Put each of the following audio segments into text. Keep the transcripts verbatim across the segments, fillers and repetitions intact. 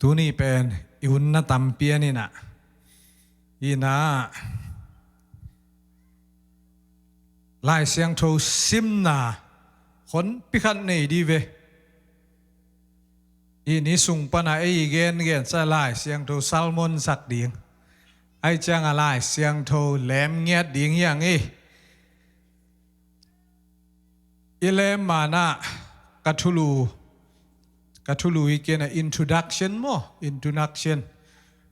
Tuni pen i hun na tampi a ni na, i na Lai Siangtho simna honpi khat nei di ve. I ni sung pana ei i gengen sa Lai Siangtho sermon sak ding, ai cianga Lai Siangtho lem ngiat ding hiang i. I lem mana ka thulu, ka thulu i kena introduction maw, introduction.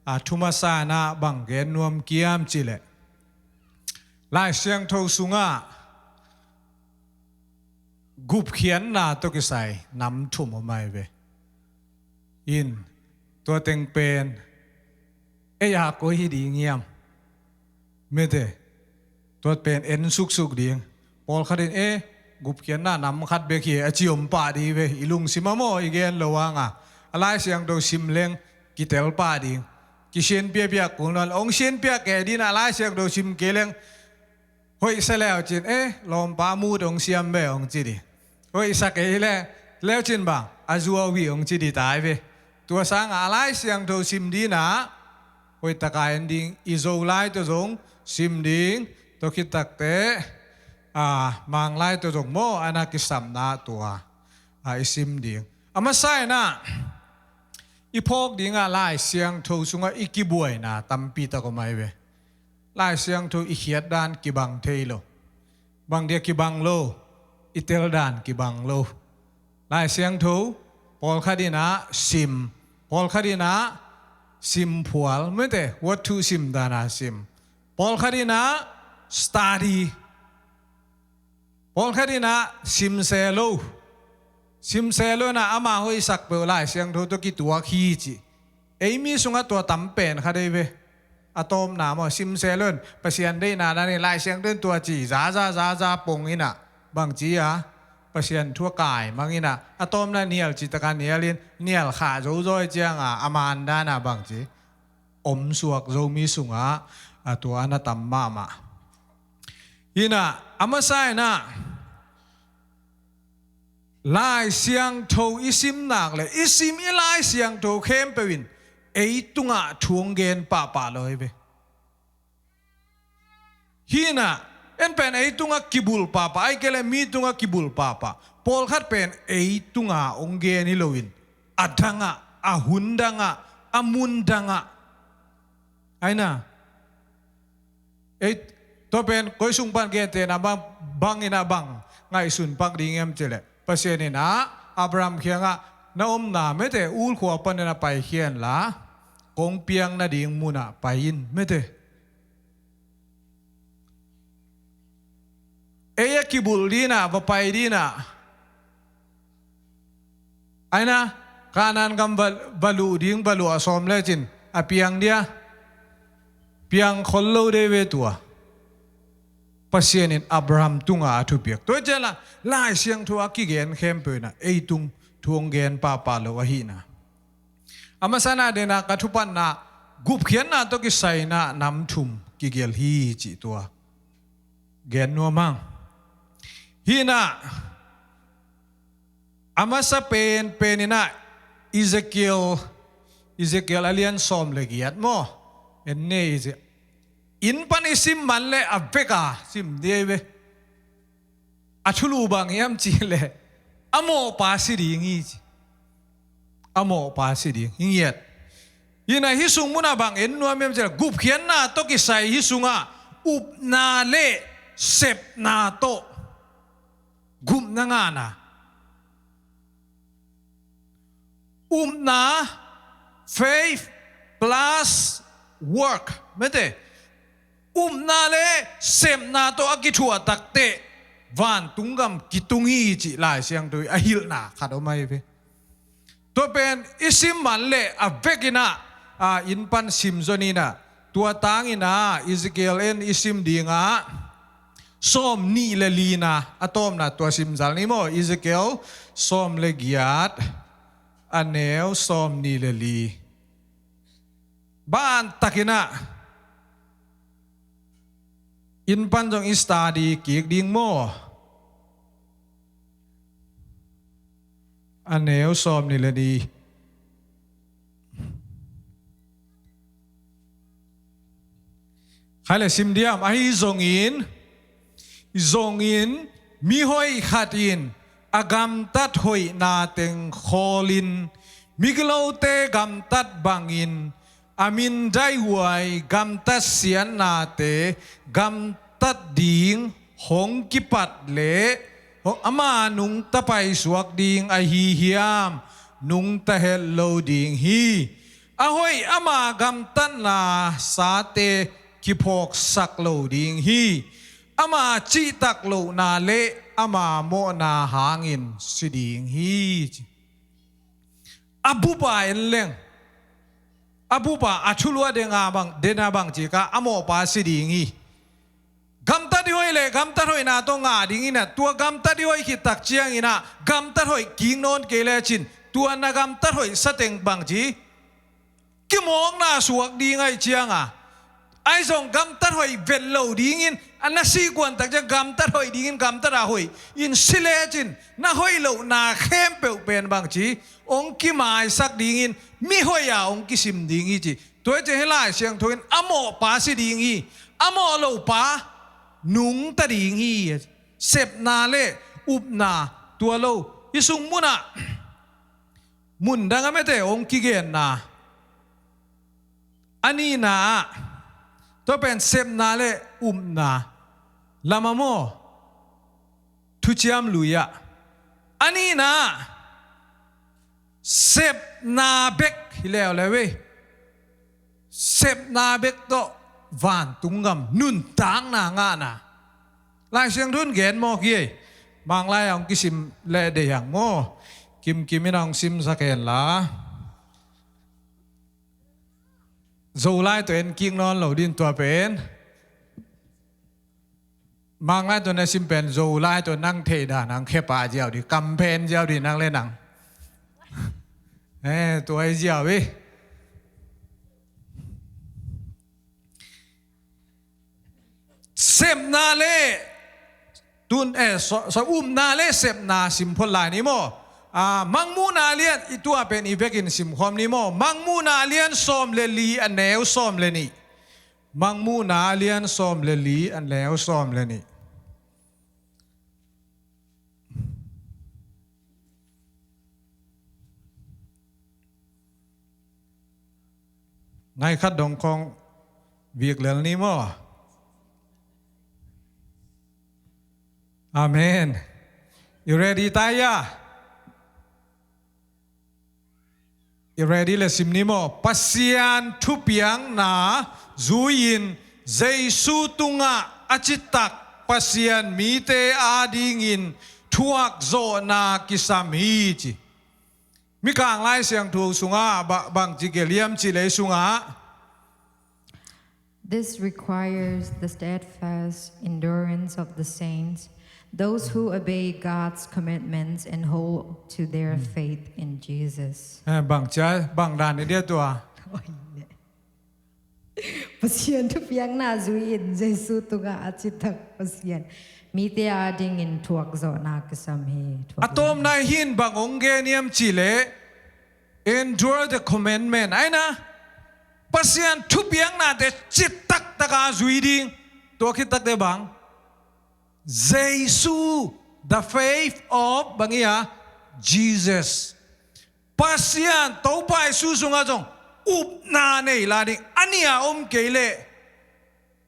A thuma sana bang gen nuam kiam cile, Lai Siangtho sunga gupkhiatna tawh kisai nam thum om ai ve. In, tua teng pen ei a koi hi ding hiam? Mete, tua pen en suksuk ding. Pawlkhat in e, gupkhiatna nam khat bek hi a ci om pah di ve. I lungsim a maw i gen lo anga, a Lai Siangtho sim leng kitel pah ding. Kisianpiakpiak kul nawn, ong sianpiak kei dina a Lai Siangtho sim kei leng hoih sa leucin e, lawmpa mut ong siam ve ong ci di. Hoih sa kei le, leucin bang a zuau hi ong ci di tai ve. Tua sanga a Lai Siangtho sim dina hoih taka en ding, i Zolai tawh zong sim ding, tua khit takte a Manglai tawh zong maw, ana kisapna tua a i sim ding. A masa ina i phawk dinga Lai Siangtho sunga i kibuaina tampi tak om ai ve. Lai Siangtho i khiat dan kibang thei lo. Bang dia kibang lo? I tel dan kibang lo. Lai Siangtho pawlkhat ina sim, pawlkhat ina sim phual, mete, wathu sim dana sim. Pawlkhat ina study. Pawlkhat ina simse lo. Simse lo ina ama hoihsak peuh Lai Siangtho tawh kituak hi ci. Ei mi sungah tua tam pen kha dei ve. A tawpna maw, simse lo in Pasian deihna danin Lai Siangtho in tua ci zaza zaza pong ina, bangci a Pasian thu a kai mang ina, a tawpna nial citaka nialin nial khah zozawi cianga a man dana bangci om suak Zomi sungah a tua ana tam mahmah. Hina a masa ina Lai Siangtho i sim nak le i sim i Lai Siangtho khempeuh in ei tungah thu ong gen pahpah lo hi ve. Hina en pen ei tungah kibulh pahpah, ai kei le mi tungah kibulh pahpah. Pawlkhat pen ei tungah ong gen hi loin a dangah, a hun dangah, a mun dangah. Aina ei, tua pen koi sung pan gente na bang, bang ina bang ngaihsun pak ding em cile, Pasian ina Abraham khiangah na omna mete, Ur khua pan ina pai khian la, kong piang nading muna pai in mete. Ei a kibulh dina va pai dina, aina Kanaan gam va, va luh ding, va luh a sawm lecin a piang dia, piang khol lo dei ve tua. Pasian in Abraham tunga a thupiak tua ciala Lai Siangtho a kigen khempeuh ina ei tung thu ong gen pahpah lo ahina. A masana dena ka thupatna gupkhiatna tawh kisaina nam thum kigelh hi cih tua gen nuam hang. Hina a masa penpen ina Ezekiel, Ezekiel a lian sawm le giat maw? En ne Eze-, inn pan i sim man le a veka sim dei ve. A thulu bang hiam cih le a mawhpa si ding hi ci. A mawhpa si ding hi ngiat. Hina hi sung muna bang en nuam hiam cih le gupkhiatna tawh kisai hi sungah upna le sepna tawh gupna ngahna. Upna, faith plus work mete. Upna le sepna tawh a kithuah takteh vantung gam kitung hi cih Lai Siangtho a hilhna khat om ahi ve. Tua pen i sim man le a vekina a inn pan sim zon ina tua tangina Ezekiel en i sim dinga sawm nih le lina a tawpna tua simzal ni maw? Ezekiel sawm le giat a neu sawm nih le li. Ban takina inn pan zong i study kik ding maw? A neu sawm nih le li. Hai le sim diam, ahi zongin, zongin mihoih khat in a gamtat hoihna teng khawlin migilote gamtat bangin a mindaihuai gamtat siatnate gamtat ding hong kipat leh ama nungta paisuak ding ahi hiam? Nungta het lo ding hi. A hoih ama gamtatna sate kiphawksak lo ding hi. Ama cihtak lohna le ama mawhna hangin si ding hi. A bupa en leng, a bupa a thuluah dena bang, dena bang cika a mawhpa si ding hi. Gamtat i hoih le gamtat hoihna tawh ngah ding inah, tua gamtat i hoih khittak cianginah gamtat hoih kik nawn kei lecin, tua na gamtat hoih sateng bangci kimawkna suak ding aih cianga, ahi zong gamtat hoih vet lo dingin, a na sihkuantak ciang gamtat hoih dingin gamtat a hoih in si lecin, na hoih lohna khempeuh pen bangci hong kimaisak dingin mihoih a hong kisim ding hi ci. Tua hi ciang hi Lai Siangtho in a mawhpa si ding hi. A mawh lopa nungta ding hi. Sepna le upna tua lo. Hi sung munah mun dang a mete hong kigenna a nihna ah, tua pen sepna le upna lama maw? Thuciam lui-ah a nihna ah sepna bek hi leuleu ei. Sepna bek tawh vantung gam nuntakna ngahna. Lai Siangtho in gen mawk hi ei. Manglai a hong kisim leh deih hang maw? Kimkim in a hong simsak henla. Zolai tawh en kik nawn lo din tua pen. Manglai tawh na sim pen Zolai tawh nang theih dan hang khepa ziau di, kamphen ziau di nang le nang. Eh, tua hi ziau hi. Sepna le tun, eh, so, so, upna le sepna simphot lai ni maw? Ah, Mangmuhna lian i tua pen i vekin simkhawm ni maw? Mangmuhna lian sawm le li a neu sawm le nih. Mangmuhna lian sawm le li a neu sawm le nih. Ngai khat dong khong vik lel ni maw? Amen. You ready, Taya? You ready le sim ni maw? Pasian thupiakna zui-in Jesu tungah a citak Pasian mite adingin thuakzawhna kisam hi ci. Mikang Lai Siangtho sungah ba-, bangci gelh hiam cih leh sungah. This requires the steadfast endurance of the saints, those who obey God's commandments and hold to their faith in Jesus. Eh, bangci, bang dan i dia tua. Pasian thupiakna zui-in Jesu tungah a citak Pasian mite adingin thuakzawhna kisam hi. A tawpna hin bang hong gen hiam cih leh, endure the commandment. Aina, Pasian thupiaknate citak taka zui ding. Tua khit takte bang, Jesu, the faith of, bang hi a, Jesus. Pasian, Topa Jesu sungah zong upna nei lai ding. A nih a om kei leh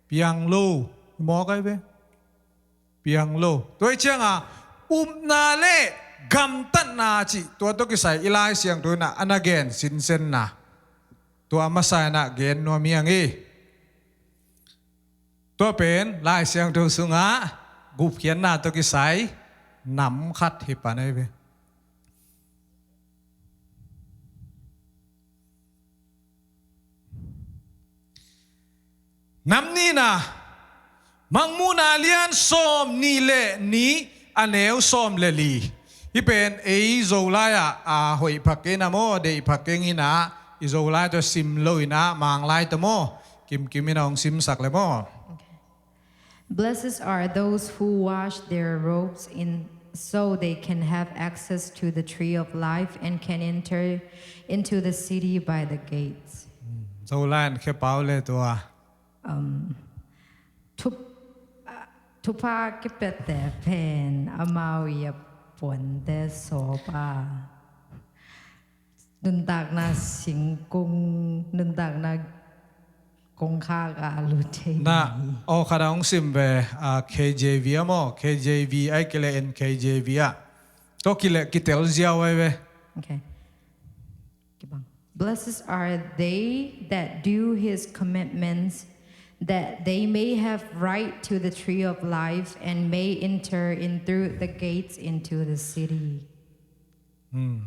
piang lo. Mawk ai ve. Piang lo. Tua hi cianga upna le gamtatna cih tua tawh kisai i Lai Siangtho in a na gen sinsenna tua a masa in a gen nuam hi hang hi. Tua pen Lai Siangtho sungah gupkhiatna tawh kisai nam khat hi pan ai ve. Nam nihna, Mangmuhna lian sawm nih le nih a neu sawm le li. Hih pen ei Zolai ah a hoih phak kei na maw, deih phak kei hi na, i Zolai tawh sim lo hi na, Manglai tawh maw, kimkim in a hong simsak le maw. Okay. Blessed are those who wash their robes in, so they can have access to the tree of life and can enter into the city by the gates. Zolai in khe pau le tua. Um, Thup-, ah, thupha kipiate pen amau i a puante sawp a, nuntakna singkung, nuntakna kongkhak a lut thei na. Aw, khat a hong sim ve, ah, K J V a maw, K J V ai kile N K J V a. Tua kile kitel ziau ai ve. Okay. Kibang. Blessed are they that do his commandments, that they may have right to the tree of life and may enter in through the gates into the city. Hmm.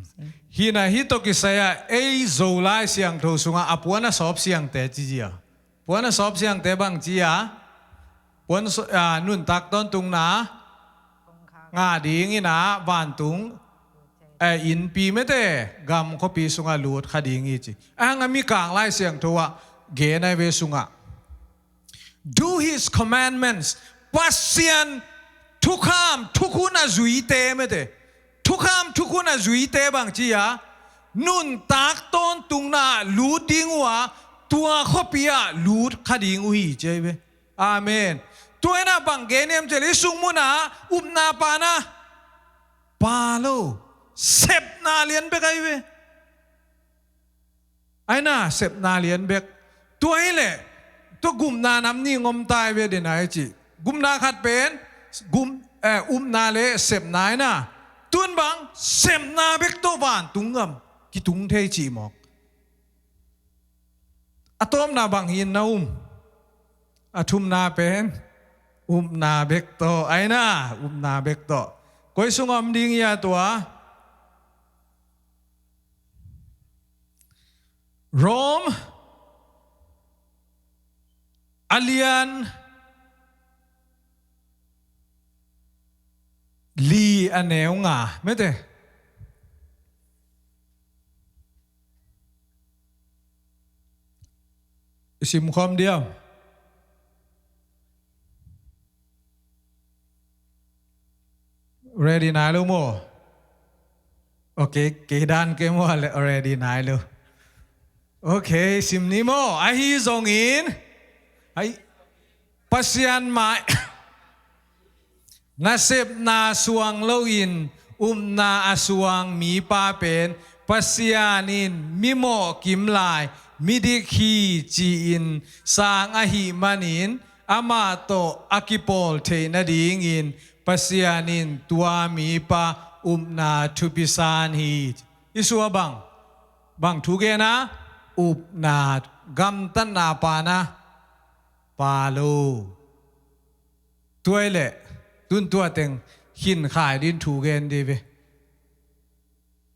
Hina hi tawh kisai a ei Zo Lai Siangtho sungah a puan a sawp siangte ci zia. Puan a sawp siangte bang ci a, puan so-, a, nuntak tawntungna ngah dingin a vantung, eh, innpi mete gam khuapi sungah lut kha ding hi ci. A hang a Mikang Lai Siangtho ah gen ai ve sungah, do his commandments. Pasian thukham thukhun a zuite mete, thukham thukhun a zuite bang ci a, nuntak tawntungna lut ding uh a, tua khuapi ah lut kha ding uh hi ci ai ve. Amen. Tua ina bang gen hiam ci le, i sung munah upna pana pa lo, sepna lian bek ai ve. Aina sepna lian bek. Tua hi leh tua gupna nam nih ngom tai ve dena i ci. Gupna khat pen gup, eh, upna le sepna aina. Tun bang sepna bek tawh vantung gam kitung thei ci mawk. A tawpna bang hi in na um? A thumna pen upna bek tawh aina, upna bek tawh. Koi sung om ding ia tua? Rom a lian li a neu nga mete. I simkhawm diam? Ready nai lo maw? Okay, kei dan kei maw, ready nai lo. Okay, sim ni maw? Ahi zongin, ai, Pasian mai nasepna suang loin upna a suang mipa pen Pasian in mimawh kimlai midik hi ci-in sang ahih manin amah tawh a kipawl theih nadingin Pasian in tua mipa upna thupi san hi. I sua bang, bang thu gen a, upna gamtatna pana pa lo. Tua i leh tun tua teng khin khai din thu gen di ve.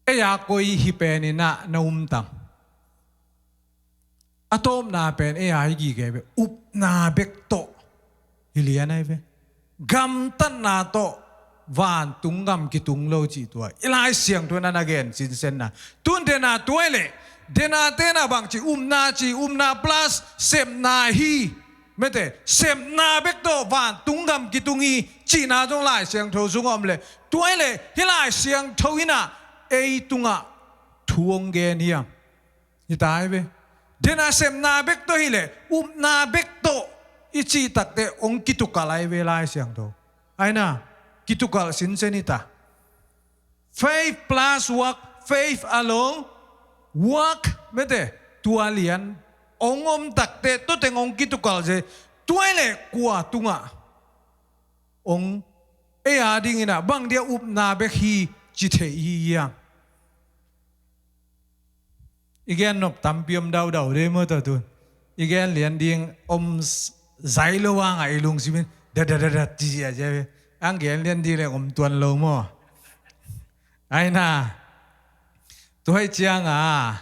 Ei a koi hi pen ina na um tam? A tawpna pen ei a hi gige ve, upna bek tawh hi lian ai ve. Gamtatna tawh vantung gam kitung lo cih tua i Lai Siangtho in a na gen sinsenna. Tun dena tua i leh dena tena bang ci, upna ci, upna plus sepna hi. Mete, sepna bek tawh vantung gam kitung hi cihna zong Lai Siangtho sung a om leh, tua i leh hih Lai Siangtho in a ei tungah thu hong gen hiam? Hi ta ai ve. Dena sepna bek tawh hi leh upna bek tawh i cih takte hong kitukalh ai ve Lai Siangtho. Aina, kitukalh sinsen hi ta. Faith plus work, faith alone, work, mete, tua lian hong om takte tua teng hong kitukalh ze. Tua i leh kua tungah hong, ei a dingin a bang dia upna bek hi ci thei hi hiam? I gen nop tampi om daudau de maw tua tun. I gen lian ding om s-, zai lo vangah i lungsimin dat dat dat dat ci zia zia ve. Ang gen lian ding le om tuan lo maw? Aina. Tua hi cianga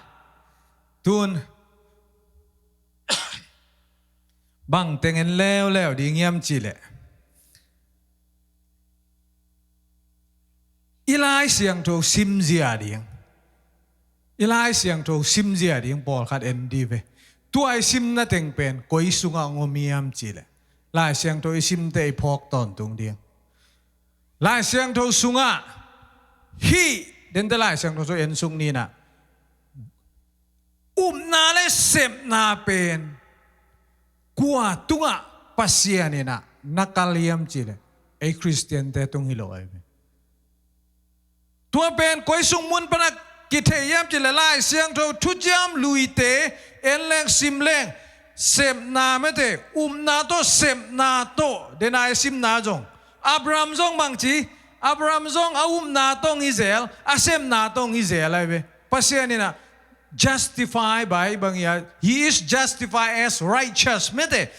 tun bang teng en leuleu ding hiam cih leh i Lai Siangtho simzia ding, i Lai Siangtho simzia ding pawlkhat en di ve. Tua i simna teng pen koi sungah hong om hiam cih leh Lai Siangtho i simte i phawk tawntung ding. Lai Siangtho sungah hih dente Lai Siangtho sung en suk ni na. Upna le sepna pen kua tungah Pasian in ah na kal hiam cih leh ei Khristiante tung hi lo ahi ve. Tua pen koi sung mun pan a kithei hiam cih leh Lai Siangtho Thuciam Luite en leng sim leng, sepna mete, upna tawh sepna tawh, dena i simna zong, Abraham zong bangci, Abraham zong a upna tawh hong hi zel, a sepna tawh hong hi zel ahi ve. Pasian in ah justify by bang hia, he is justified as righteous mete.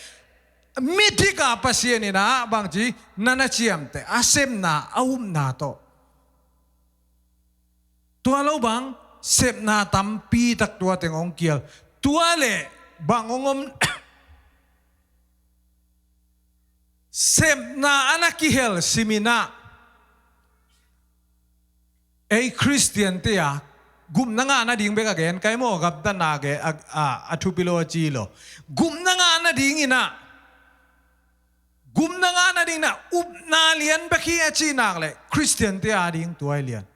Midik a Pasian in ah bangci, na na ciamteh, a sepna, a upna tawh. Tua lo bang, sepna tampi tak tua teng hong kial. Tua leh bang hong om, sepna a na kihel sim in ah, ei Khristiante a, gupna ngah nading bek a gen kai maw, gamtatna a gen, a, a, a thupi lo a ci lo. Gupna ngah nading in ah, gupna ngah nading in ah, upna lian bek hi a cih nak leh, Khristiante a ding tua hi lian.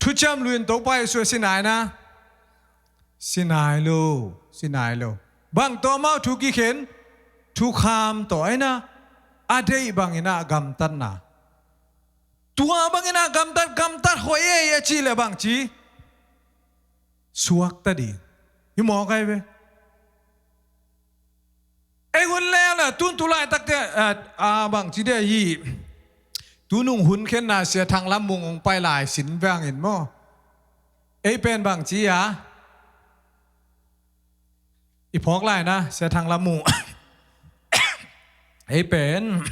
Thuciam Lui in Topa Jesuh a si nai na, si nai lo, si nai lo. Bang tawh amau thu kikhen, thukham tawh ahi na, a deih bang in ah gamtatna. Tua bang in ah gamtat, gamtat hoih ei a cih leh bangci, suakta ding. Hi mawk ahi ve. Ei hun lel a, tun tu laitakte, a, a, bangci dia hi. Tunung hun khenna Sia Thang Lam Mung hong pai lai sin vangin maw. Ei pen bangci a, i phawk lai na, Sia Thang Lam Mung. Ei pen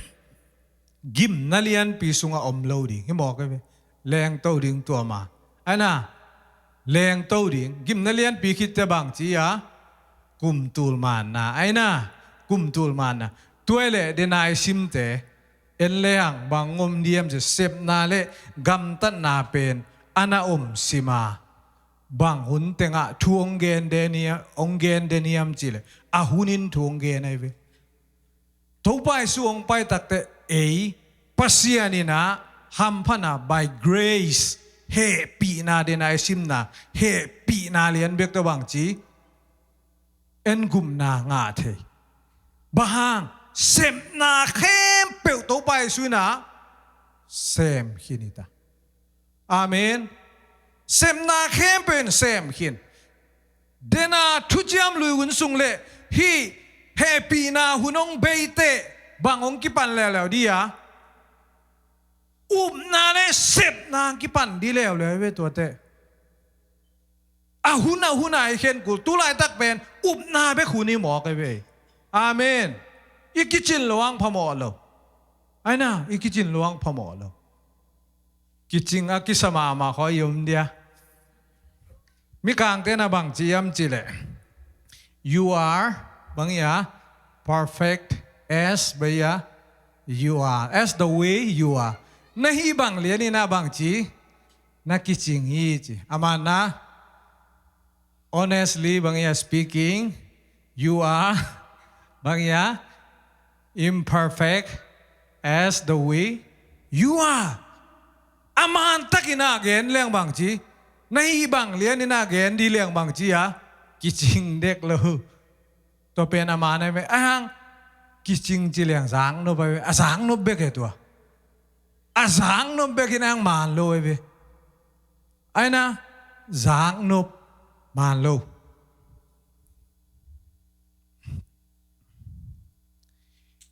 gimna lianpi sungah om lo ding, hi mawk ahi ve. Lengto ding tua ma. Ahi na, lengto ding, gimna lianpi khit teh bangci a, kum tul manna. Ahi na, kum tul manna. Tua leh dena i simte, en leng bang om diam cih, sepna leh gamtatna pen a na om sim a, bang hun tengah thu hong gen den hiam, hong gen den hiam cih leh, a hun in thu hong gen ahi ve. Topa Jesuh hong pai takteh ei, Pasian in ah hamphatna by grace, hehpihna, dena i simna, hehpihna lian bek tawh bangci, en gupna ngah thei. Bang hang, sepna khempeuh Topa Jesuh in ah sem khin hi ta. Amen. Sepna khempeuh in sem khin. Dena Thuciam Lui hun sung leh hih hehpihna hun hong bei teh bang hong kipan leuleu di a, upna leh sepna hong kipan di leuleu ve tuate. A hun a hun a i khen kul, tu laitak pen upna bek hun hi mawk ahi ve. Amen. I kicin lo hang phamawh lo. Ahi na, i kicin lo hang phamawh lo. Kicing a kisa mahmah khawng i om dia. Mikangte na bangci hiam cih leh, you are, bang hia, perfect as, bang hia, you are, as the way you are. Na hih bang lian in ah bangci, na kicing hi ci. Aman na, honestly, bang hia, speaking, you are, bang hia, imperfect as the way you are. A man takin ah gen leng bangci, na hih bang lian in ah gen di leng bangci a, kicing dek lo. Tua pen a man ahi ve. Ahi hang kicing ci leng zaknop ahi ve. A zaknop bek e tua. A zaknop bek in ahi hang man lo ahi ve. Ahi na, zaknop, man lo.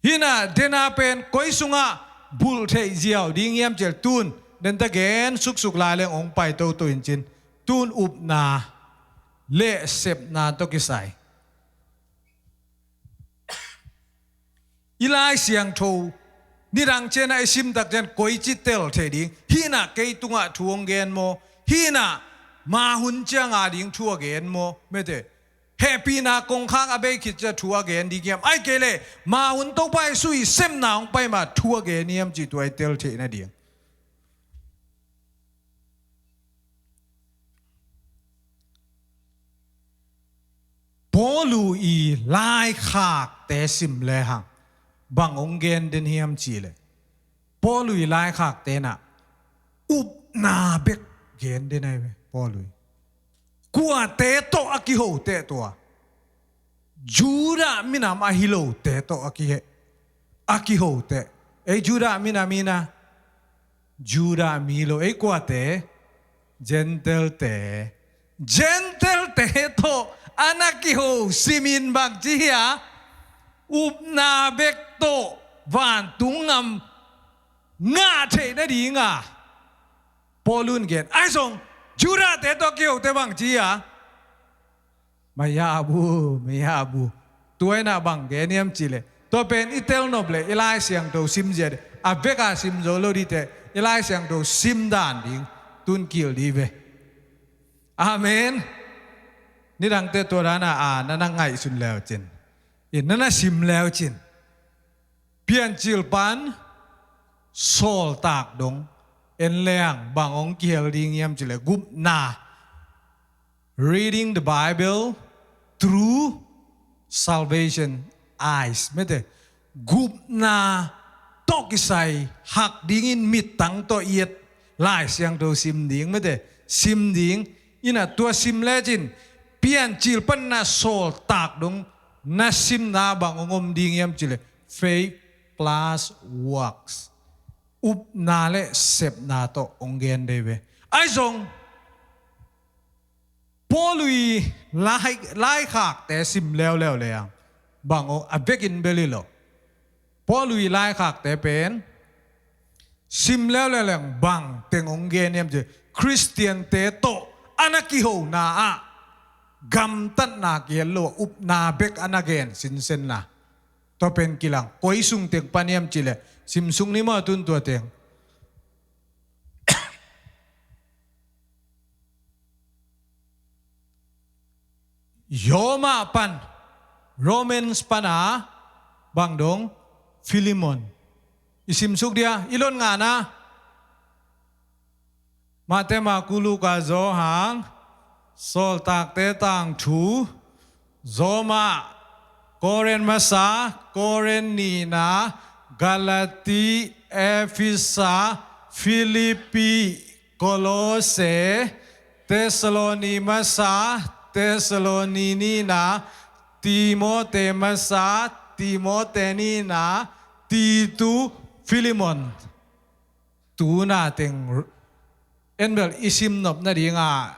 Hih na, dena pen koi sungah bulh theih ziau ding hiam cih leh tun, denta gen suksuk lai leng hong pai toto in cin. Tun upna leh sepna tawh kisai. I Lai Siangtho nidang ciang a i sim tak ciang koici tel thei ding. Hih na kei tungah thu hong gen maw? Hih na ma hun ciang a ding thu a gen maw? Mete. Hehpihna kongkhak a bei khit ciang thu a gen ding hiam? Ahih kei leh ma hun Topa Jesuh i sepna hong pai ma thu a gen hiam cih tua i tel theihna ding. Paulu i laikhakte sim lehang bang hong gen den hiam cih leh, Paulu i laikhakte na upna bek gen den ahi ve. Paulu i Kuate tawh a kiho teh tua? Judah minam ahi lote tawh a kihe, a kiho teh. Ei Judah minam ina, Judah mi lo, ei kuate? Gentile-te. Gentile-te tawh a na kiho simin bangci hia? Upna bek tawh vantung gam ngah theih nadinga Paul in gen. Ahi zong Judah-te tawh a kiho teh bangci hia? Mayabu, mayabu. Tua ina bang gen hiam cih leh, tua pen i tel nop leh i Lai Siangtho sim zia dih, a veka sim zo lo dih teh, i Lai Siangtho sim dan ding tun kil dih ve. Amen. Nidangte tua dana a na na ngaihsun leu cin, i na na sim leu cin, Piancil pan Sawltak dong en leng bang hong kihel ding hiam cih leh gupna, reading the Bible through salvation eyes, mete, gupna tawh kisai hak dingin mittang tawh i et Lai Siangtho sim ding, mete, sim ding. Ina tua sim lecin Piancil pan na Sawltak dong na simna bang hong om ding hiam cih leh faith plus works, upna le sepna tawh hong gen dih ve. Ahi zong Paul i lai, laikhakte sim leuleu leng bang hong, a vekin bel hi lo. Paul i laikhakte pen sim leuleu leng bang teng hong gen hiam cih leh, Khristiante tawh a na kihona ah gamtatna kihel lo, upna bek a na gen sinsenna. Tua pen kilang, koi sung teng pan hiam cih leh, sim suk ni maw tun tua teng. Roma pan, Romans pana bang dong, Philemon. I sim suk dia, i lon ngana. Mate, Maku, Luka, Johan, Sawltakte Tangthu, Roma, Korin masa, Korin nihna, Galati, Efesa, Filipi, Kolose, Tesaloni masa, Tesaloni nihna, Timote masa, Timote nihna, Titu, Filemon. Tuna teng en bel i sim nop nadinga,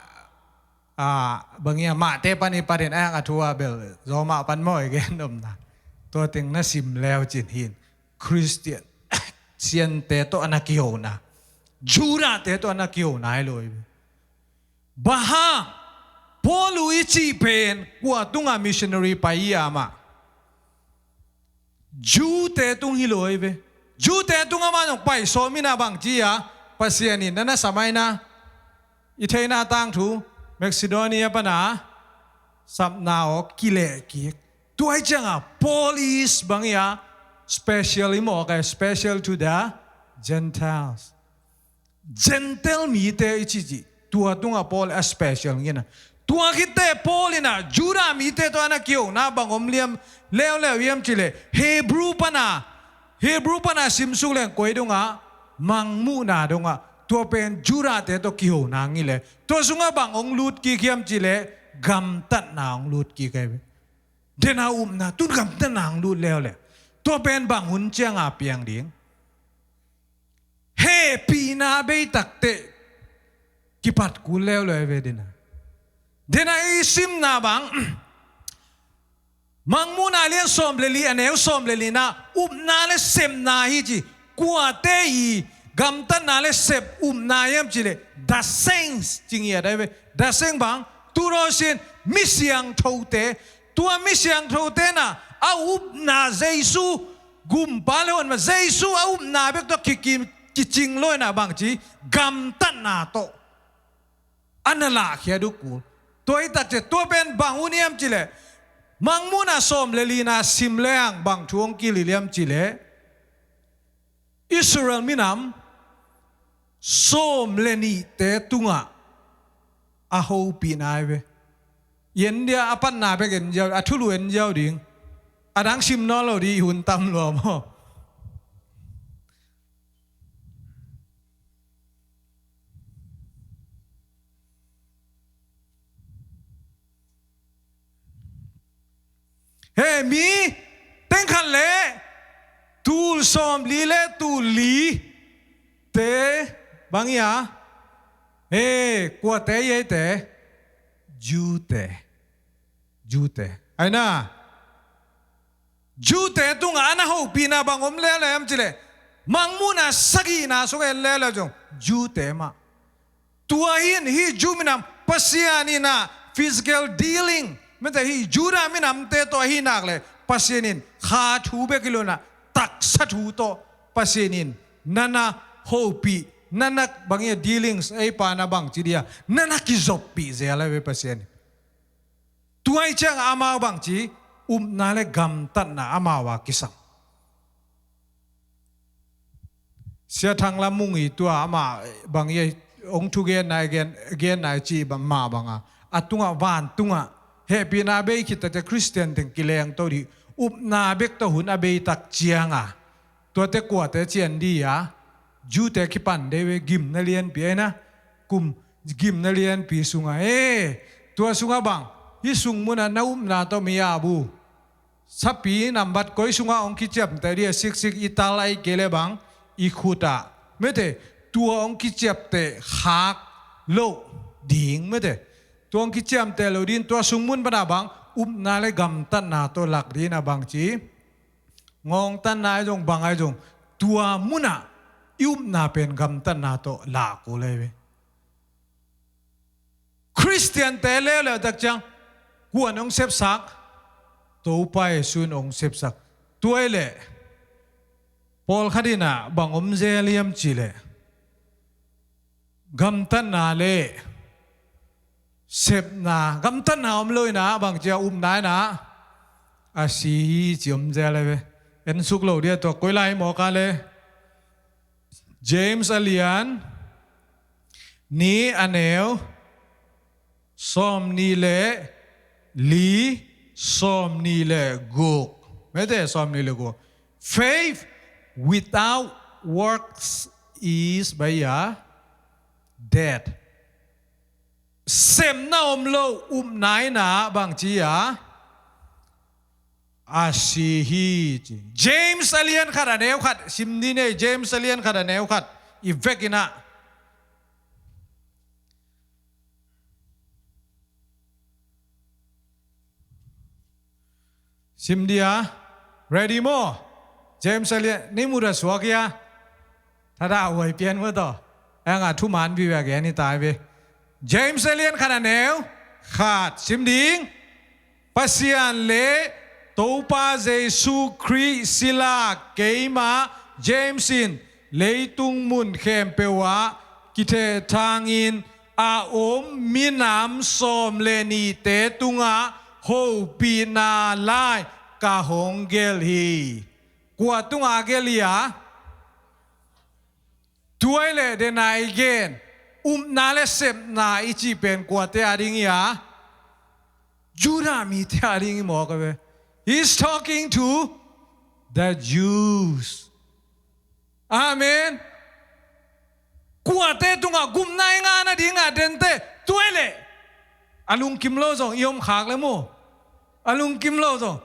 a, bang hia, Mate pan i parin a hang a thu a bel Roma pan maw i gen nopna. Tua teng na sim leu cin hin Khristian, Khristiante tawh a na kihona, Judahte tawh a na kihona hi lo hi. Bang hang, Paul i cih pen kua tunga missionary pai hiam ah? Jewte tung hi lo hi ve. Jewte tung amah zong pai sawm ina bangci a, Pasian in na na sa mai na, i theihna tangthu, Macedonia pana sapna aw kileh kik. Tua hi cianga Paul is bang hia, special hi mawk a, special to the Gentiles. Gentile mite i cih cih, tua tungah Paul a special ngina. Tua khit teh Paul ina Judah mite tawh a na kihona bang om liam leuleu hiam cih leh, Hebrew pana, Hebrew pana sim suk leng koi dongah, Mangmuhna dongah, tua pen Judahte tawh kihona ngileh, tua sungah bang hong lut kik hiam cih leh, gamtatna hong lut kik hi ve. Dena upna, tun gamtatna hong lut leuleu. Tua pen bang hun cianga piang ding? Hehpihna bei takteh kipat kul leuleu hi ve dena. Dena i simna bang, Mangmuhna lian sawm le li, a neu sawm le lina, upna le sepna hi ci. Kuate i gamtatna le sep upna hiam cih leh, the saints ci ngiat ahi ve. The saints bang, tu ro sin, mi siangthote. Tua mi siangthote na, a upna Jesu, gumpa le honpa, Jesu a upna bek tawh kikim, kicing lo ina bangci, gamtatna tawh a na lahkhiat uh kul. Tua hi tak ciang, tua pen bang hun hiam cih leh, Mangmuhna sawm le lina sim leng bang thu hong kihilh hiam cih leh, Israel minam sawm le nihte tungah a hopihna hi ve. En dia, a patna bek en ziau, a thulu en ziau ding. A dang sim nawn lo ding, i hun tam lua maw. He, mi teng khat le tul sawmli le tul li te bang ia, he, kuate ia te, Jew te, Jew te. Aina, Jew te tungah a na hopihna bang om leuleu hiam cih leh, Mangmuhna sagihna sungah en leuleu zong Jew te mah. Tua hi in, hih Jew minam Pasian in ah physical dealing, mete, hih Judah minamte tawh ahih nak leh Pasian in kha thu bek hi lo in ah, taksa thu tawh Pasian in na na hopih, na na bang ia dealings, ei pa na bang ci dia, na na kizoppih zel a ve Pasian in. Tua ahih ciangah amau bangci upna le gamtatna amau a kisam. Sia Thang Lam Mung i tua amah bang ia hong thugenna i gen, genna i cih mah bangah, a tungah, vantungah hehpihna bei khit takte Khristian teng kilengto dih, upna bek tawh hun a bei tak ciangah, tuate kuate cian dih a, Jew te kipan dei ve, gimna lianpi aina, kum gimna lianpi sungah, e, tua sungah bang, hih sung munah na upna tawh mi a bu, sapi nambat koi sungah hong kiciamteh dih a, siksik i tal ahih kei leh bang, i khut ah, mete, tua hong kiciamteh khak loh ding, mete, tua hong kiciamteh loh ding, tua sung mun panah bang, upna le gamtatna tawh lak ding a bangci, ngawngtanna ahi zong, bang ahi zong, tua munah i upna pen gamtatna tawh lak uh lai ve. Khristiante leuleu tak ciang kuan hong sepsak, Topa Jesu in hong sepsak. Tua ahih leh pawlkhat in ah bang om zel hiam cih leh, gamtatna le sepna, gamtatna om lo in ah bangci a, upna in ah a si hi ci om zel a ve. En suk lo dih a, tua koi lai mawk a le, James a lian nih a neu sawmnih le li, sawmnih le guk, mete, sawmnih le guk. Faith without works is, bang ia, dead. Sepna om lo upna in ah bangci a, a si hi ci. James a lian khat a neu khat sim ni nei, James a lian khat a neu khat i vek in ah. Sim dia, ready maw? James a lian, ni muda suak ia. Thadah huai pian maw tawh. Eng a thuman vive a gen hi tai ve. James a lian khat a neu khat sim ding. Pasian le Topa Jesu Khrih sila keimah James in leitung mun khempeuh ah kithehthangin a om minam sawm le nihte tungah hopihna lai ka hong gelh hi. Kua tungah a gelh hi a? Tua ahih leh dena i gen upna le sepna i cih pen kuate a ding hi a? Judah mite a ding hi mawk a ve. He's talking to the Jews. Amen. Kuate tungah gupna i ngahna dingah dente, tua ahih leh a lungkim lo zong i om khak le maw. A lungkim lo zong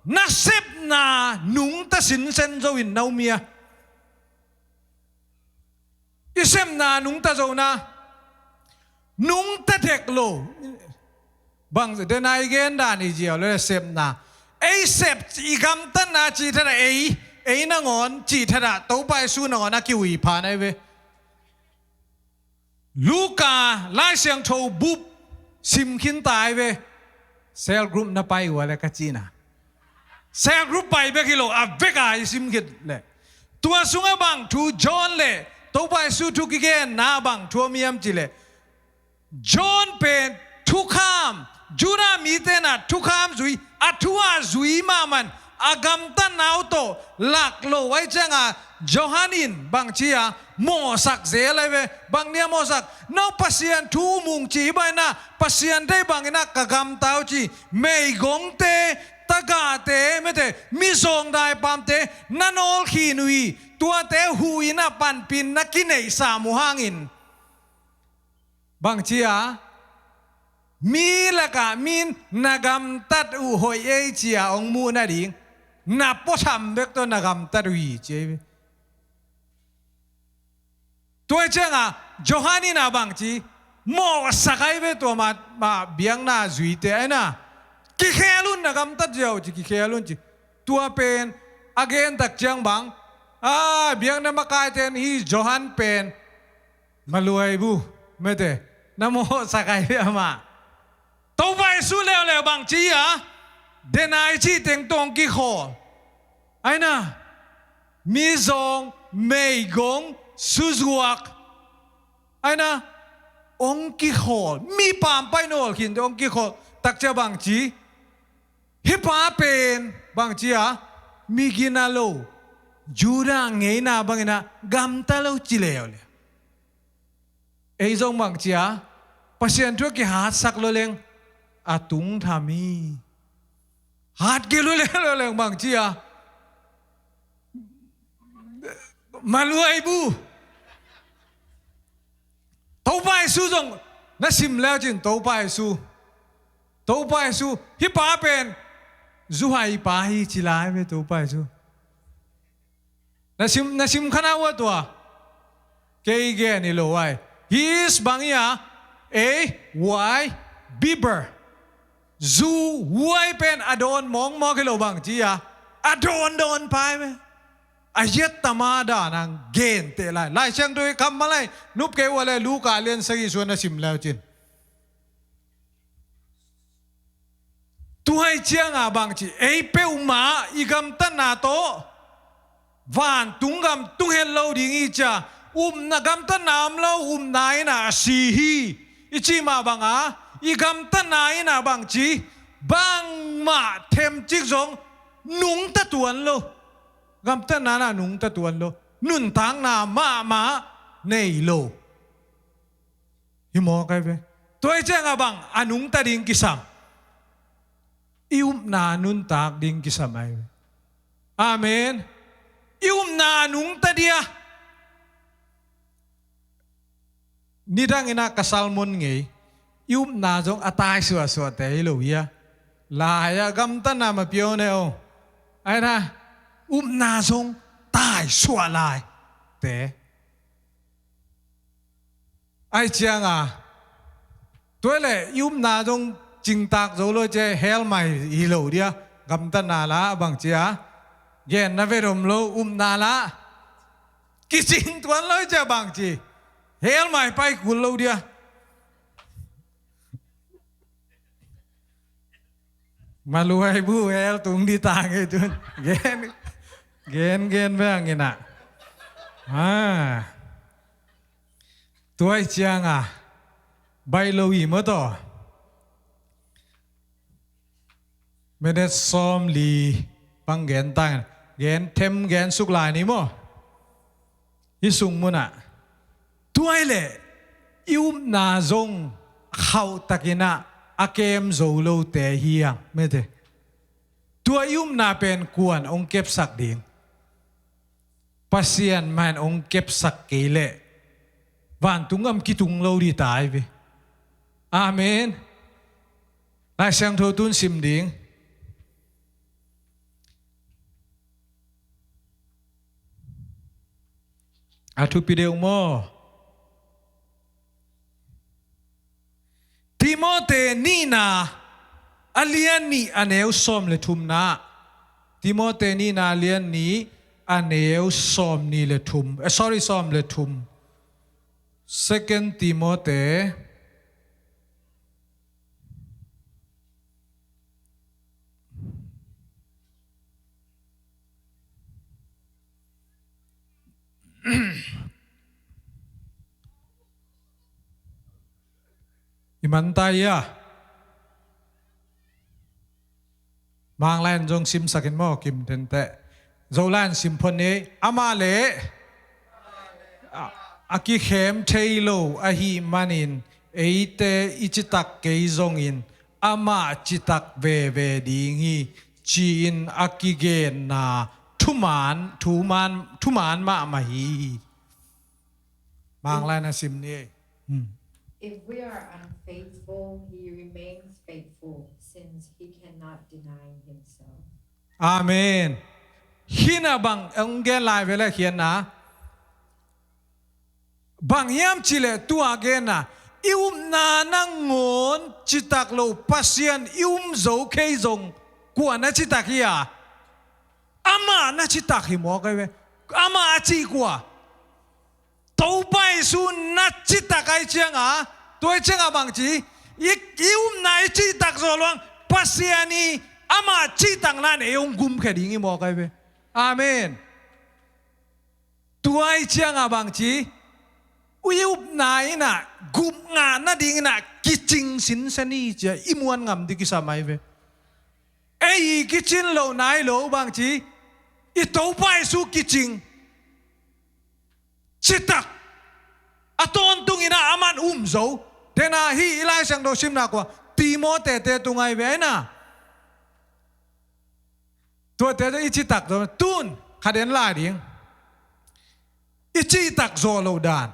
nasepna nungta sinsen zo in na um hi a. I sepna nungta zo na, nungta dek lo. Bang dena i gen dan i ziau le sepna. Ei sep i gamtatna cih thadah ei, ei nangawn cih thadah Topa Jesu nangawn a kiui pha na hi ve. Luka Lai Siangtho bup sim khin ta hi ve. Cell group na pai uh a le ka cihna. Cell group pai bek hi lo, a vek a i sim khit leh. Tua sungah bang thu John le Topa Jesu thu kigenna bang thu om hiam cih leh, John pen thukham, Judah mite na thukham zui, a thu a zui mahmah in a gamtatna uh tawh lak lo ahih ciangah Johan in bangci a mawhsak zel ahi ve. Bang nia mawhsak? No Pasian thu um ung ci hi bang in ah, Pasian deih bangin ah ka gamta uh ci. Meigongte, tagahte, mete, mizawng daipamte na nawlkhin uh hi. Tuate huh in ah panpih na kineihsa uh hangin. Bangci a? Mi lakah mi in na gamtat uh hoih ei ci-a hong muh nading na puatham bek tawh na gamtat uh hi ci ei ve. Tua hi ciangah Johan in a bangci mawhsak ai ve tua mah, mah biakna zuite ai na. Kikhel un, na gamtat ziau ci, kikhel un ci. Tua pen a gentak ciang bang, a biakna makaite in hih Johan pen maluai bu mete, na mawhsak ai ve amah. Topa Jesu leuleu bangci a, denai cih teng tawh hong kikhawl. Ai na, mizawng, meigong, suzuak. Ai na, hong kikhawl. Mi pampai nawl khin tawh hong kikhawl. Takcia bangci. Hih pa pen bangci a, mi gina lo. Judah ngeina bangin a, gamta lo ci leuleu. Ei zong bangci a, Pasian thu a kihatsak lo leng a tungtham hi. Hat kei lo leng, lo leng bangci a, maluai bu. Topa Jesu zong na sim leu cin, Topa Jesu. Topa Jesu, hih pa pen zuhai pa hi ci lai ve Topa Jesu. Na sim, na sim kha na uh a tua. Kei gen hi lo ai. His bang hi a, A Y Bieber. Zu huai pen a dawn mawkmawk hi lo bangci a, a dawndawn pa hi ve. A hiat tama dan a gen teh lai. Lai Siangtho i kammal ai, nup kei uh a le Luka lian sagih sung na sim leu cin. Tua hi ciangah bangci, ei peuhmah i gamtatna tawh vantung gam tung het lo ding hi cia, upna, gamtatna om lo, upna in a si hi. I cih mah banga i gamtatna in a bangci, bangmah themcik zong nungta tuan lo. Gamtatna in a nungta tuan lo. Nuntakna mahmah nei lo. Hi mawk ai ve. Tua hi ciangah bang a nungta ding kisam? I upna nuntak ding kisam ai ve. Amen. I upna nungta dia. Nidang in a ka sermon ngei, i upna zong a tai suahsuahte hi lo hia. Lai-ah gamtatna ma piau ne aw. Ai na, upna zong tai suah laite. Ai cianga, tua leh i upna zong cingtak zo lo cia, hell mai hi lo dia, gamtatna la bangci a, genna vet om lo, upna la kicing tuan lo cia bangci, hell mai pai kul lo dia. Maluai bu hell tung di ta ngei tun. Gen, gen, gen bang ina. Ha. Tua hi cianga, baih lo hi maw taw. Minute sawmli bang gen tang, gen them gen suk lai ni maw. Hih sung munah. Tua hi leh i upna zong khauhtakinah a kem zo lote hi hang mete. Tua i upna pen kuan hong kepsak ding? Pasian mah in hong kepsak kei leh vantung gam kitung lo di ta hi ve. Amen. Lai Siangtho tun sim ding. A thupi deuh maw? Timote nihna a lian nih a neu sawm le thumna. Timote nihna a lian nih a neu sawm nih le thum. Eh, sorry, sawm le thum. Second Timote. I man ta ia. Mang lai-in zong simsakin maw, kim tenteh. Zo lai-in sim phot ni. Amah leh a, a kikhem thei lo ahih manin eite i citak kei zongin amah citak veve ding hi, ci-in a kigenna thuman, thuman, thuman mahmah hi. Mang lai-in a sim ni. Hmm. If we are unfaithful, he remains faithful, since he cannot deny himself. Amen. Hih na bang, eh, hong gen lai ve le khian na. Bang hiam cih leh tua gen na, i upna nangawn citak lo Pasian i um zo kei zong, kua na citak hi a? Amah na citak hi mawk ai ve. Amah a cih kua? Topa Jesu na citak ai cianga, tua ai cianga bang ci, i, i upna i citak zawh luang Pasian i, amah citakna in ei hong gumkhia ding hi mawk ai ve. Amen. Tua ai cianga bang ci, i upna in a, gup ngah nading in a, kicing sinsen hi ci a, i muan ngam ding kisam ai ve. Ei i kicin loh nai lo bang ci, i Topa Jesu kicing. Citak. A tawntung in a aman um zo. Dena hih i Lai Siangtho simna kua, Timote te tung ai ve na. Tuate tawh i citak zo. Tun khat en lai ding. I citak zawh loh dan.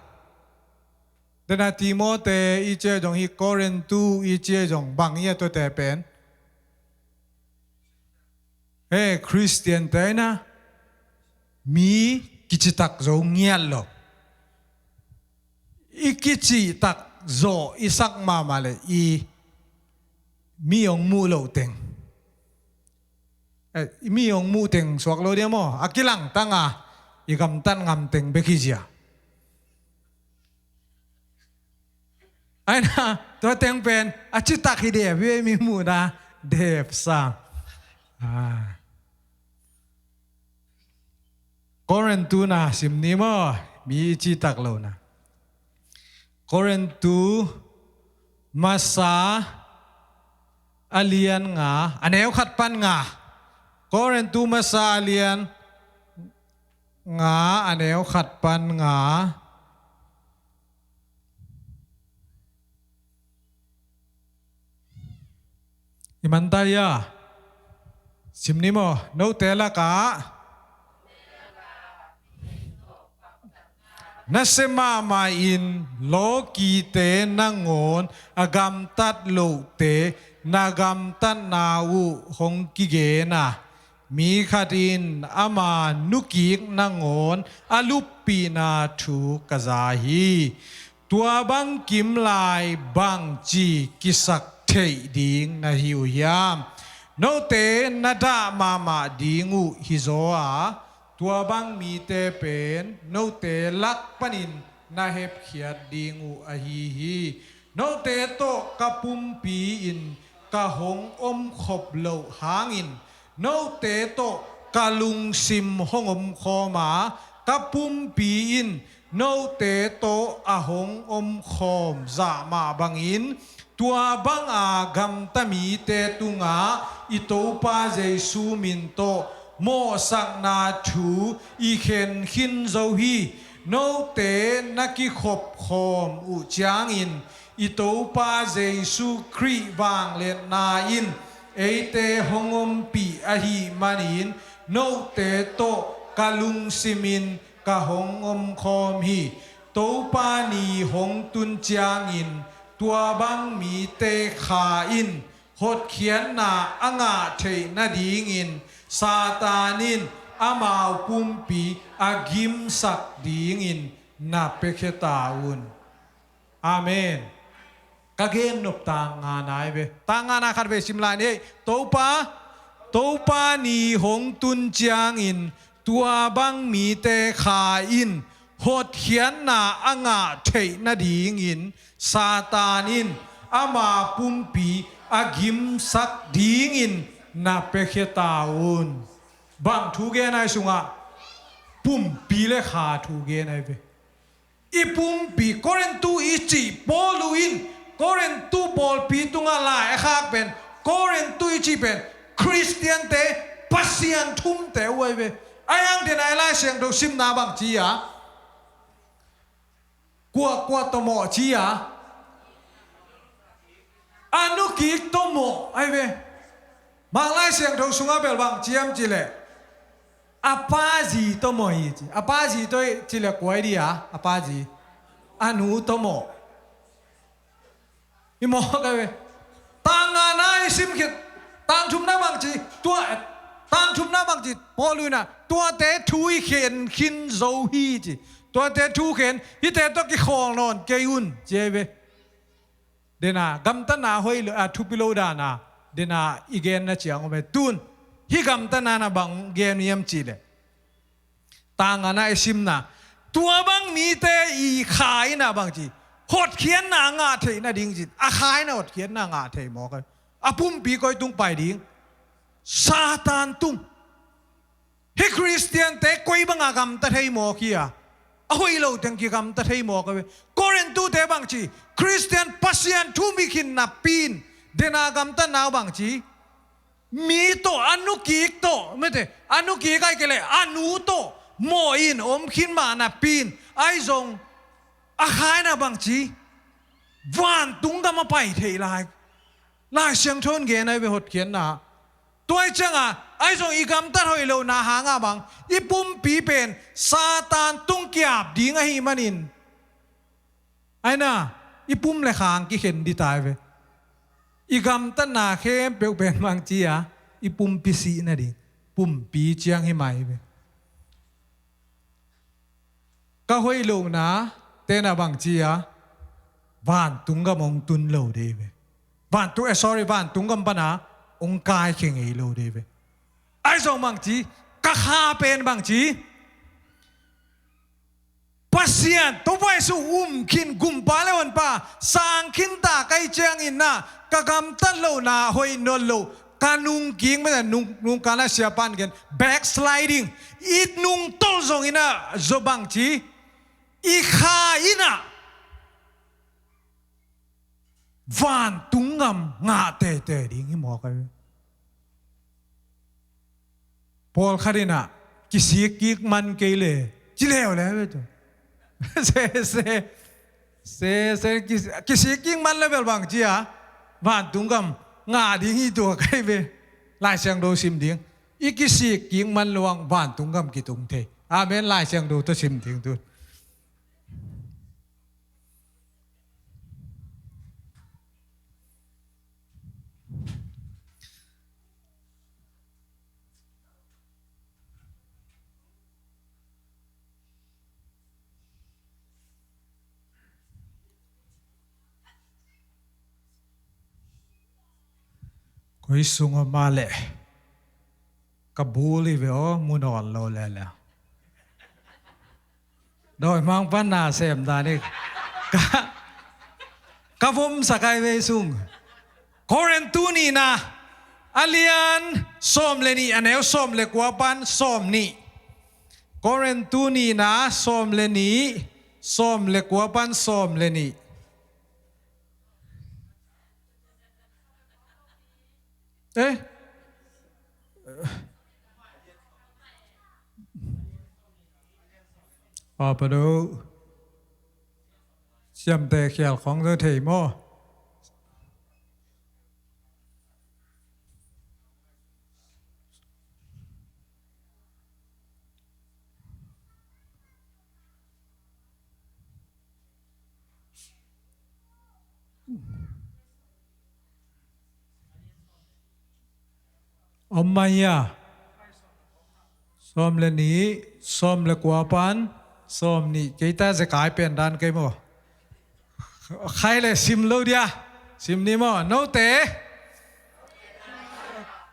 Dena Timote i ci a zong, hih Korintu i ci a zong, bang hi a tuate pen? He, Khristian te na, mi kicitak zo ngiat lo. I kicitak zawh i sak mahmah le i mi hong muh loh teng. Eh, i mi hong muh teng suak lo dia maw? A kilangtang a, i gamtat ngam teng bek hi zia. Ai na, tua teng pen, a citak hi dep hi, mi muhna dep sa. Ah. Korintu na sim ni maw, mi i citak lo na. Korintu masa a lian nga, a neu khat pan nga. Korintu masa a lian nga, a neu khat pan nga. I man ta hia? Sim ni maw, note lakah. Nasia mahmah in lawkite nangawn a gamtat lohte na gamtatna uh hong kigen a, mi khat in ama nukik nangawn a luppihna thu ka za hi. Tua bang kimlai bangci kisak theih ding na hi uh hiam? Note na dah mahmah ding uh hi zaw a, tua bang mite pen note lak panin na hepkhiat ding uh ahi hi. Note tawh ka pumpi in ka hong omkhop loh hangin, note tawh ka lungsim hong omkhawm a, ka pumpi in note tawh a hong omkhawm zah mah bangin, tua banga gamta mite tungah i Topa Jesu min tawh mawhsakna thu i khen khin zo hi. Note na kikhopkhawm uh ciangin, i Topa Jesu Khrih vangliatna in eite hong ompih ahih manin, note tawh ka lungsimin ka hong omkhawm hi. Topa ni hong tun ciangin, tua bang mite kha in hotkhiatna a ngah theih nadingin, Satan in amau pumpi a gimsak dingin na piakhia ta un. Amen. Ka gennop tang nga nai ve. Tang nga na khat ve sim lai ni. Topa, Topa ni hong tun ciangin tua bang mite kha in hotkhiatna a ngah theih nadingin Satan in ama pumpi a gimsak dingin na piakhia ta un. Bang thu gen ai sungah pumpi le kha thu gen ai ve. I pumpi, Korintu i cih Paul uh in, Korintu pawlpi tungah lai a khak pen, Korintu i cih pen, Khristiante, Pasian thumte uh ai ve. Ai ang den ai Lai Siangtho simna bang ci a. Kuakua tawmawh ci a. A nukik tawmawh ai ve. Mang Lai Siangtho sungah bel bang ciam cileh. A pazi tawmawh hi ci. A pazi tawh cileh kuai dia. A pazi. A nu tawmawh. Hi mawk a ve. Tang ngana i sim khit, tang thumna bang ci, tua, tang thumna bang ci, Paul in ah, tuate thu i khen khin zo hi ci. Tuate thu khen, hihte tawh kikhawl nawn kei un, ci a ve. Dena, gamtatna hoih lo, a, thupi lo dana, dena, i genna ciang om e. Tun, hih gamtatna na bang gen hiam cih leh. Tang ngana i simna. Tua bang mite i kha in ah bang ci. Hotkhiatna ngah theih nading ci. A kha in ah hotkhiatna ngah thei mawk a. A pumpi koi tung pai ding. Satan tung. Hih Khristiante koi banga gamta thei mawk hi a. A hoih lo teng kigamta thei mawk a ve. Korintute bang ci. Khristian Pasian thu mi khin napi in. Dena gamtatna bang ci. Mi tawh a nukik tawh, mete, a nukik ai kei leh, a nu tawh, mawh in om khin mah napi in, ai zong, a kha in ah bang ci, vantung gam a pai theih lai. Lai Siangtho in gen ai ve hotkhiatna. Tua i cianga, ai zong i gamtat hoih lohna hanga bang, i pumpi pen, Satan tung kiap ding ahih manin. Aina, i pum le khang kikhen ding tai ve. I gamtatna khempeuh pen bang ci a, i pumpi sih nading. Pumpi ciang hi mai ve. Ka hoih lohna, tena bang ci a, vantung gam hong tun lo ding ve. Vantung, eh, sorry, vantung gam pana, hong kaikhe ngei lo ding ve. Ai zong bang ci, ka kha pen bang ci. Pasian, Topa Jesu um khin gumpa le honpa, sang khin ta ka hih ciangin ah, ka gamtat lohna hoih nawn lo, ka nungkik mah, nung, nungkana siapan gen, backsliding, i nungtolh zongin ah, zaw bang ci, i kha in ah, vantung gam ngah teitei ding hi mawk a. Pawlkhat in ah, kisik kik man kei le, ci leuleu le tu. Se, se, se, se, kis-, kisik kik man le bel bang ci a, vantung gam ngah ding hi tua kai ve. Lai Siangtho sim ding. I kisik kik man lo ang vantung gam kitung thei. Amen, Lai Siangtho tawh sim ding tu. Koi sung om a leh. Ka bul hi ve aw, mu nawn lo lele. Dawimangpa na sem dan hi. Ka, ka vom sak ai ve sung. Korintu nihna, a lian sawm le nih, a neu sawm le kua pan sawm nih. Korintu nihna, sawm le nih, sawm le kua pan sawm le nih. Eh? Papa do. Siamte khial khong do thei maw? Om mai a. Sawm le nih, sawm le kua pan, sawm nih. Kei ta zekai pen dan kei maw. Khai le sim lo dia. Sim ni maw. Note.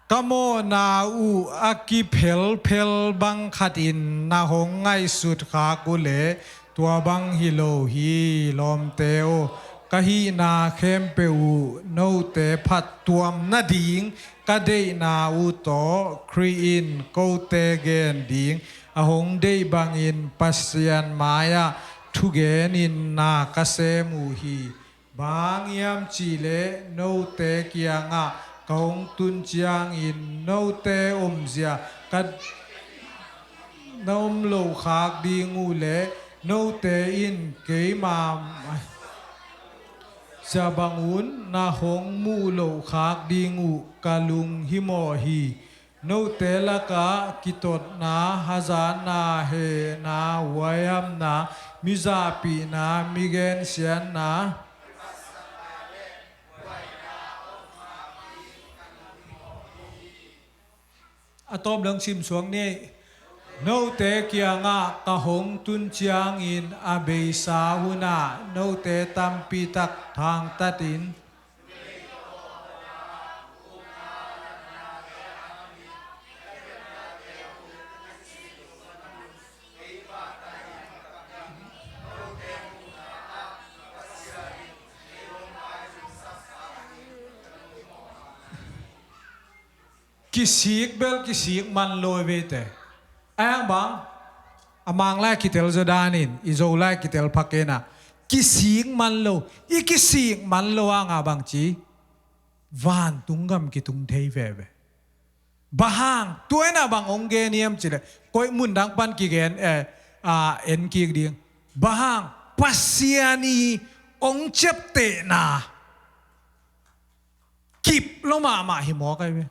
Ka mawhna uh a kiphelphel bang khatin na hong ngaihsut khak uh leh tua bang hi lo hi lawmte aw. Ka hihna khempeuh uh note phattuam nading ka deihna uh tawh Khrih in kote gen ding a hong deih bangin Pasian mai-ah thugenin na ka sem uh hi. Bang hiam cihleh note kiangah ka hong tun ciangin note omzia ka na om loh khak ding uh leh note in keima zia bangun na hong muh loh khak ding uh ka lunghimawh hi. Note lakah kitotna, hazatna, hehna, huaihamna, mizahpihna, migensiatna, A tawp dong simsuak ni. Note kiangah ka hong tun ciangin a beisa hunah note tampitak thangtatin kisik bel kisik man lo i vete. Ahi hang bang a Mang lai kitel zaw danin i Zo lai kitel phakenah kisik man lo. I kisik man lo hanga bangci vantung gam kitung thei veve. Bang hang tuainah bang hong gen hiam cileh koih mundang pan kigen, eh, ah, en kik ding. Bang hang Pasian i hong ciaptehna kip lo mahmah hi mawk ahi ve.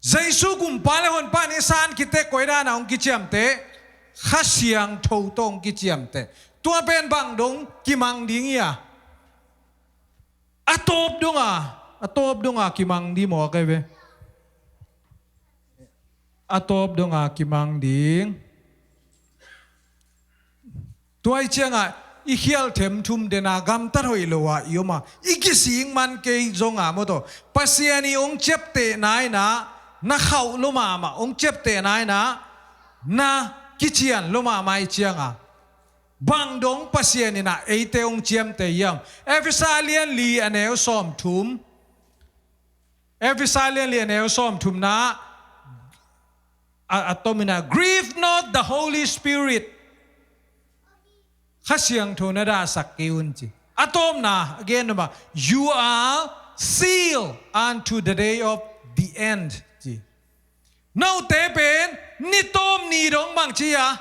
Jesu gumpa le honpa in i san khitteh koi dana hong kiciamteh? Kha Siangtho tawh hong kiciamteh. Tua pen bang dong kimang ding hi a? A tawp donga, a tawp donga kimang ding mawk ahi ve. A tawp donga kimang ding. Tua i ciangah i khial themthum dena gamtat hoih lo ah i om a, i kisik man kei zonga maw taw, Pasian i hong ciaptehna inah na khauh lo mahmah, hong ciaptehna inah na kician lo mahmah i cianga bang dong Pasian inah eite hong ciamteh hiam? Efesa lian li a neu sawmthum. Efesa lian li a neu sawmthumna a, a tominah, "Grieve not the Holy Spirit." Kha Siangtho na dahsak kei un ci. A tawpna a gen noma, "You are sealed unto the day of the end," ci. Note pen ni tawp ni dong bangci a,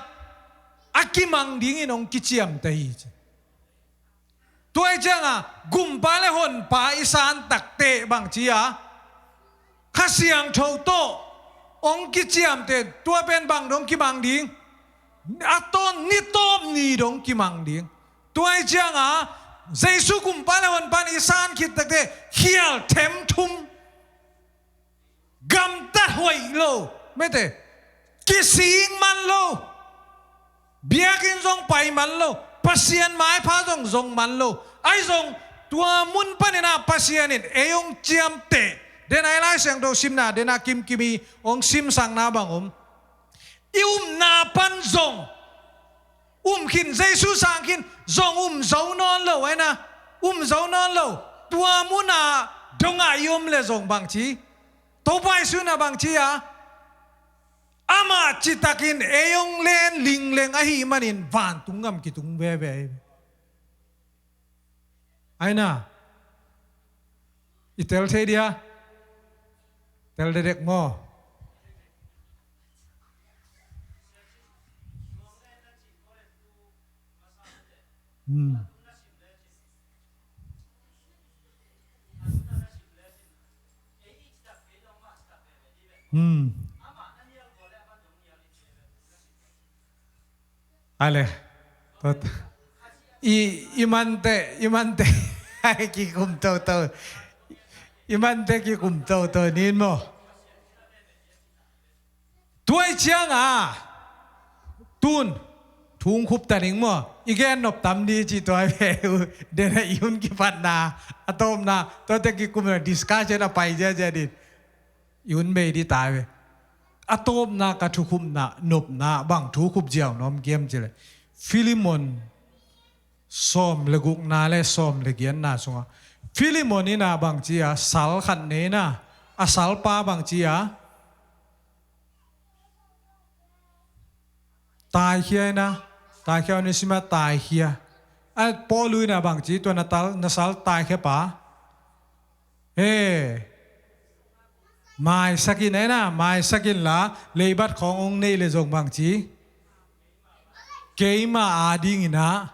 a kimang dingin hong kiciamteh hi ci. Tua i cianga gumpa le honpa i san takteh bangci a, Kha Siangtho tawh hong kiciamteh. Tua pen bang dong kimang ding? A tawp ni tawp ni dong kimang ding. Tua i cianga Jesu gumpa le honpa in i san khit takteh khial themthum gamtat hoih lo, mete, kisik man lo, biakinn zong pai man lo, Pasian maipha zong zong man lo. Ahi zong tua mun paninah Pasian in ei hong ciamteh. Dena i Lai Siangtho simna dena kimkimi hong simsakna bang om. I upna pan zong um khin, Jesu sang khin zong um zo nawn lo, aina um zo nawn lo. Tua muna dongah i om le zong bangci, Topa Jesu inah bangci a, amah citakin ei hong len lingleng ahih manin vantung gam kitung veve. Aina i tel thei dia, tel dedek maw? Hmm. Hmm. Ale. Tot. I, i mante, i mante. Ai, kikum toto. I mante kikum toto nin maw? Tua i cianga tun thung khup ta ning maw? I gen nop tam di ci tua i ve uh. Dena i hun kipatna a tawpna tuate kikumna discussion a pai ziazia din. I hun bei di ta i ve. A tawpna ka thukhupna nopna bang thukhup ziau nuam kiam cile, Filemon sawm le gukna le sawm le giatna sunga Filemon inah bangci a, sal khat neina, a salpa bangci a, taikhia inah, taikhia, Onesima taikhia. A Paul inah bangci, tua na tal, na sal taikhia pa, he, maisakin, aina maisakin la, leibat khawng hong neih le zong bangci, keima adinginah,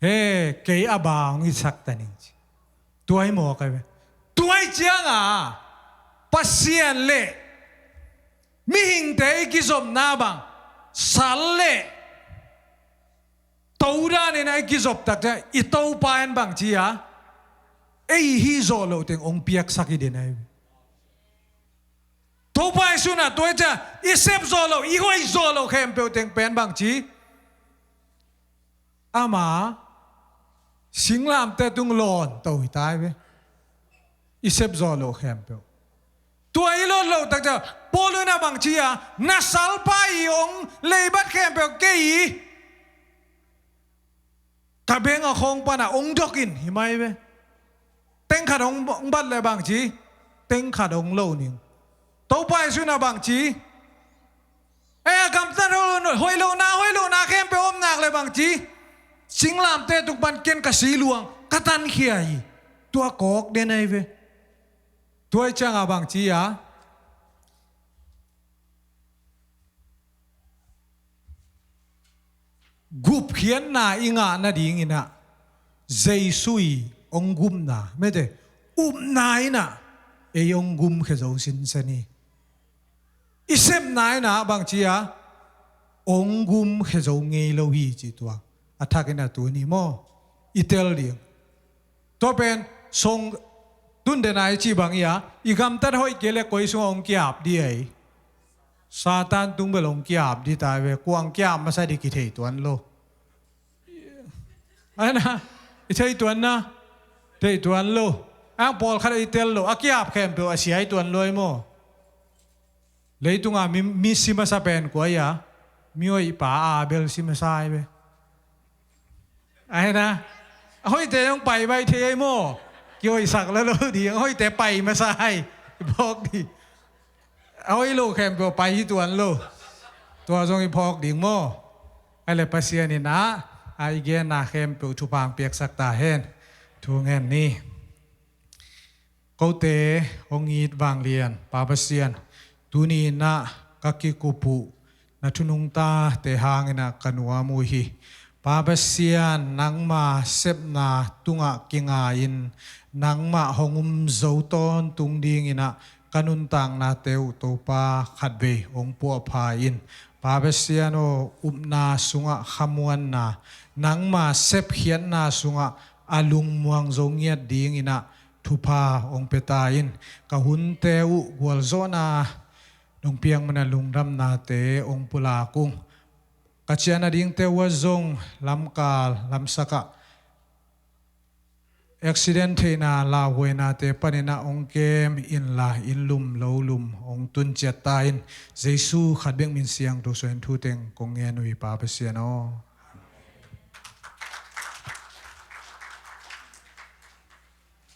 he, kei a ba hong hisak ta ning ci. Tua hi mawk ahi ve. Tua i cianga Pasian le mihingte i kizopna bang, sal le to danin a i kizop takte, i Topa in bangci a, ei hih zawh lohteng hong piaksak i den ahi ve. Topa Jesu in ah tua hi ciang i sep zawh loh, i hoih zawh loh khempeuh teng pen bangci, ama singlamteh tung lawn to hi ta hi ve. I sep zawh loh khempeuh. Tua i lawn loh tak ciang Paul in ah bangci a, na salpa i hong leibat khempeuh kei i ka beng a khawng pan ah hong dok in hi mai ve. Teng khat hong, hong bat leh bangci, teng khat hong lo ning. Topa Jesu in ah bangci, e, a gamtat hoih lo, hoih lohna, hoih lohna khempeuh om nak leh bangci, singlamteh tung pan ken ka si luang, ka tankhia hi. Tua kawk den ahi ve. Tua hi ciang a bangci a, gupkhiatna i ngah nading in ah Jesu i hong gumna, mete, upna in ah ei hong gumkhia zo sinsen hi. I sepna in ah bangci a, hong gumkhia zo ngei lo hi ci tua a thak in ah tuni maw i tel ding. Tua pen song tun den a i cih bang hi a, i gamtat hoih kei leh koi sungah hong ki-ap ding ahi. Satan tung bel hong ki-ap ding ta hi ve, kua hong ki-ap masa ding kithei tuan lo. Ahi na, i thei tuan na, thei tuan lo. Ang pawlkhat a i tel lo, a ki-ap khempeuh a sia i tuan lo hi maw. Leitung a mi, mi si masa pen kua hi a, mi hoih pa Abel si masa hi ve. Ahi na, a hoihte hong pai baih thei hi maw. Kihoihsak lo lo ding, a hoihte pai masa hi. Phawk ding. A hoih lo khempeuh pai hi tuan lo. Tua zong i phawk ding maw. Ahi leh Pasian in ah a i genna khempeuh thupha hong piaksak ta hen. Thu ngen ni. Kote hong it vanglian Pa Pasian, tuni in ah ka kikup uh na thu nungtate hangin ah ka nuam uh hi. Pa Pasian, nangma sepna tungah kinga-in nangmah hong um zo tawntung dingin ah ka nuntaknate uh Topa khatvei hong puahpha in. Pa Pasian aw, upna sungah khamuanna, nangma sepkhiatna sungah a lungmuang zo ngiat dingin ah thupha hong pia ta in. Ka hunte uh gualzawhna nong piak man a lungdamnate hong pulak ung. Ka ciah nadingte uh ah zong lamkal lamsakah accident theihna lauhuainate panin ah hong kem inla, inn lum lo lum hong tun ciat ta in. Jesu khat bek min siangtho suangin thu teng kong ngen uh hi Pa Pasian aw.